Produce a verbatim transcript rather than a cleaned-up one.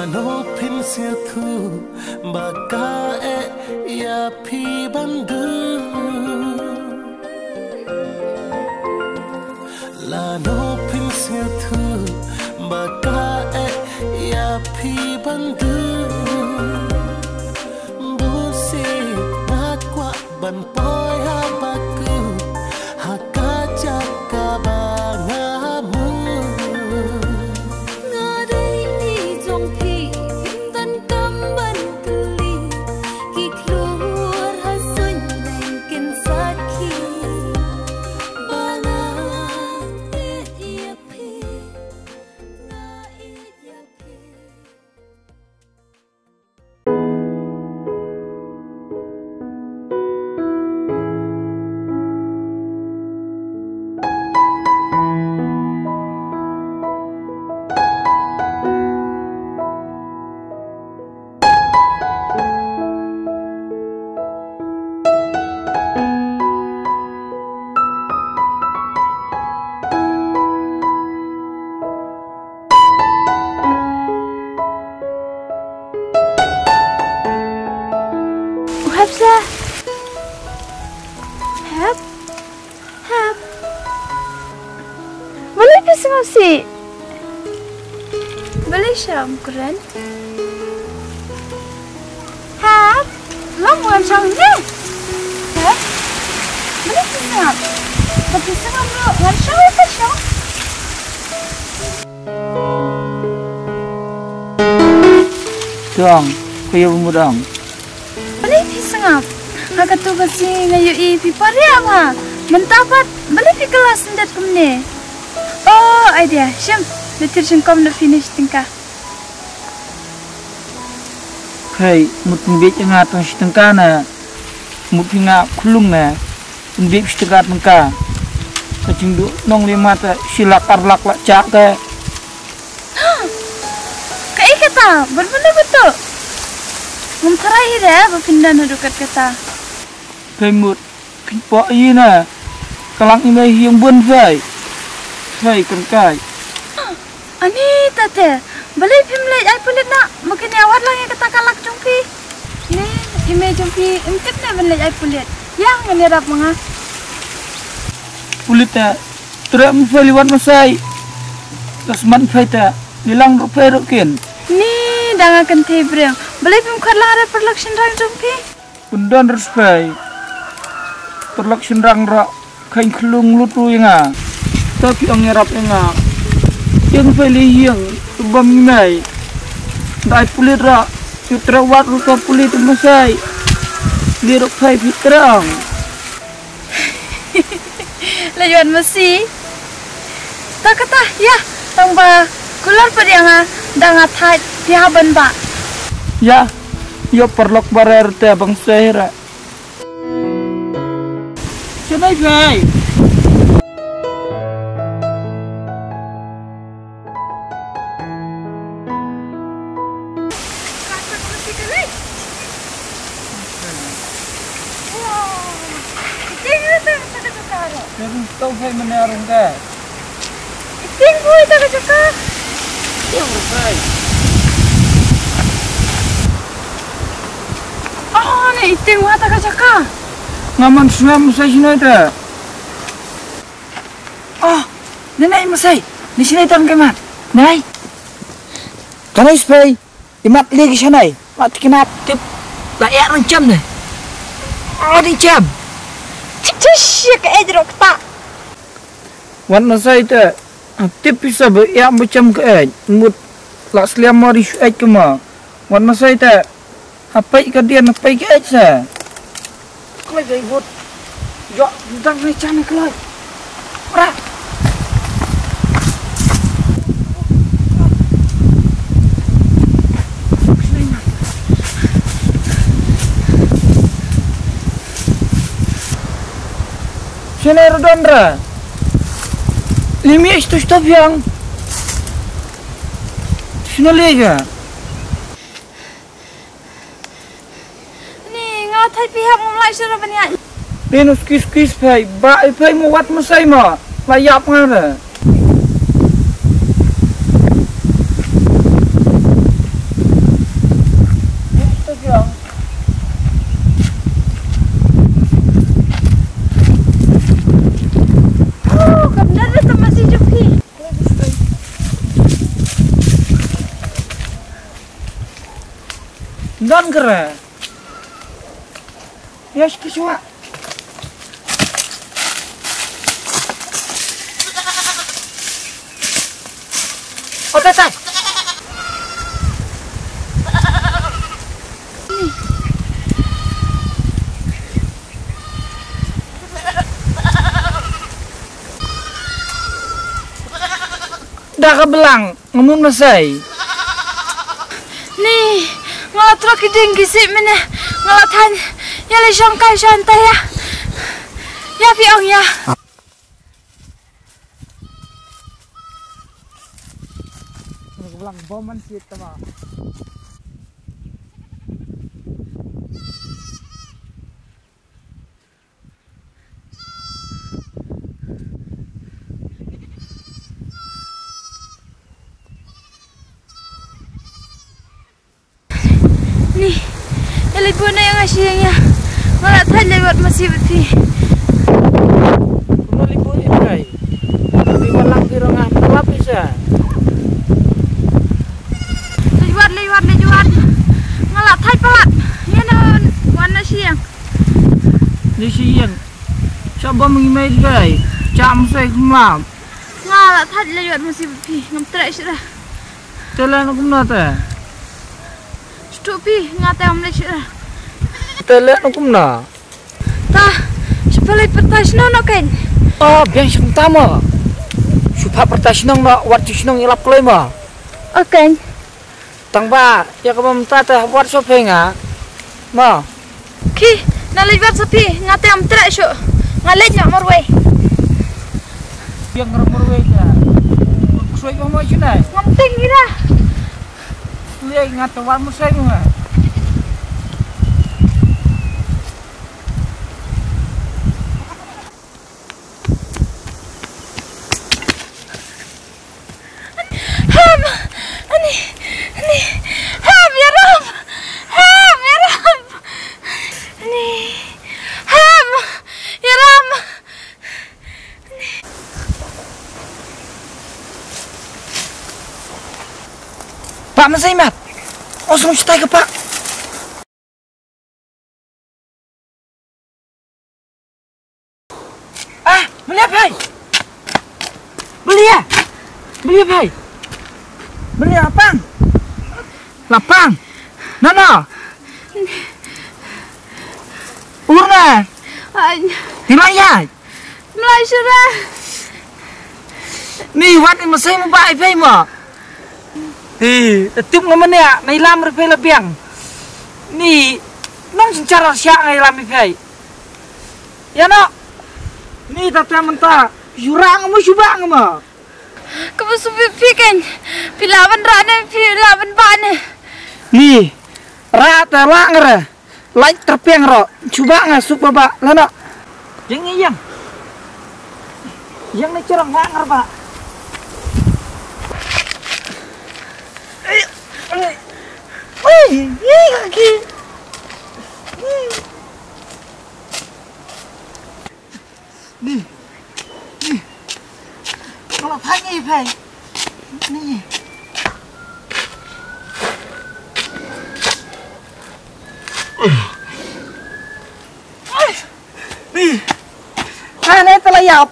Lano phin sngewthuh ba ka eh ïa phi ban duh? Lano phin sngewthuh ba ka eh ïa phi ban duh? Bunsien nga kwah ban poi ha bakut ha ka jaka ba nga mut. Nga dei i jong phi, phim donkam ban kylli. Ki khlur ha suiñ dang kin sakhi ba nga ïeit ïa phi, nga ïeit ïa phi. U hap sa. Hap. Hap. Balei phi sngap sih? Balei sha ym kren? Hap. Long wan shong ne. Hap. Balei phi sngap? Ba phi sngap ruh ngan shong ïa ka shong. Dong, ka ïa u mut dong. Balei phi sngap? Ha katu ka sngi nga ïohi phi pariah bha. Mynta pat balei phi kylla syndet kumne? Oh, idea. Shim, da tir shynkom na finish tyngka. Hei, mut pynbiej ïa nga tang shi tyngka ne? Mut phi nga khulung ne? Pynbiej shi tyngka tyngka. Ka jingduh nongli mata shi lak ar lak la jah te. Kaei kata? Bun bun bun tu. Ngam tharai hi re ba phin don haduh katkata. Phi mut phin pok ïa na. Ka lak i mei hi ïeng bun phi. Phi kren kai. Ani tate, balei phim leit ai pulit na? Ma kane wat lang ïa kata ka lak jong phi. Ni, i mei jong phi im tip ne ban leit ai pulit. Ïa ngan ïarap ma nga. Pulit te treh ma phi li wat ma sai. Ka smat phi te li lang ruh phi ruh kin. Ni, da nga kynthei briew. Balei phim khot lang re paralok shynrang jong phi? Pyndonkam respect. Paralok shynrang ruh kheiñ khlung lut ruh ïa nga. Ta phi ong ïarap ïa nga. Ïeng phi li ïeng, tu bam ngi mai. Dai pulit ruh, ïu treh wat ruh ka pulit tu masai. Li ruh phi phi treh ong. La ïoh masi. Ta kata, ïa, tang ba kulor padiang ah, dang athait, pia ban ba. Ïa, ïoh paralok barer te bang sehra. Chennai bai. Tau hai mana arung ka. Iting bui ta ka jaka. Iting bui. Oh, ne iting wa ta ka jaka. Nga man sngam sa sini ta. Oh, ne nai masai. Ni sini tang kemat. Nai. Kanai spai. Imat legi shanai, mat tikinat. Tip, la ïa nang jam ne. Oh, ding jam. Tip tish ïa ka ej rok ta. Wan masai te. Tip pisa ba ïa ba jam ka ej. Mut la sliam mari shu ej kama. Wan masai te. Hapai ka dian, hapai ka ej sa. Kloi dei bot. Yo, dang ni chan kloi. Ora. Sini rodon ra. Limi istu stop yang. Sini lega. Ni nga thait phi hap ngam lai shuh ban ïaid. Phi nu skis skis phai ba i phai mo wat masai ma la ïap nga re. Don kere. Yes, ke shuwa. Oke, tai. Da ka blang, nga mut masai. Ni, nga la trok ki ding ki sih mene, nga la than, ya le shong kai shong ta ya. Ya phi ong ya. Nga blang bom man sih tama. Ni, ya leit bun na ïa nga shi ïa nga. Nga la thait leit wad masi bad phi. Kumno leit bun ïa kai? Phi ba lang phi rong ah, phi lap phi sa. Leit wad, leit wad, leit wad. Nga la thait palat. Ïa na wan na shi ïa nga. Ni shi ïa nga. Cha bom ngi mai kai. Cha msai kumlap. Nga la thait leit wad masi bad phi. Ngam treh shi ra. Te leh na kumno te? Shu phi, nga te ym leh shuh. Te leh na kumno? Ta, shu pha leit pyrta shnong noh kein. Oh, biang shang ta mo. Shu pha pyrta shnong noh, wat shu shnong ïalap kloi mo. Okay. Tang ba, ïa kaba mynta te wat shu phi nga. Mo. Ki, na leit wat sa phi, nga te ym treh shuh. Nga leit noh marwei. Biang marwei ta. Ksoi ba mo shu nai. Ngam ting ira. Lei nga te wan musai mo nga. Hep! Ani, ani, hep, ïaroh! Hep, ïaroh! Ani, hep, ïaroh! Pah, masai mat. Ong sum stai ka pah. Ah, belia phai. Belia. Belia phai. Belia lapang. Lapang. Nana. Urna. Ai. Tilai ya. Mlai shura. Ni wat ni masai mo ba ai phai mo. Hi, tip nga mane, na ilam re phai la biang. Ni, nong sinchar sha nga ilam i phai. Ya no. Ni tata mynta, shura nga mo shuba nga mo. Kaba subi phi kein, phi la ban ra ne, phi la ban ba ne. Ni, ra ta la nga re. Lait terpeng ro, cuba nga sup baba, lano. Yang ni yang. Yang ni cerang nga ngarba. Ai, ai, ai, ai, kaki. Ni. Ni. Kalau tanya, Pai. Ni. Ni. Ka ne tala yap.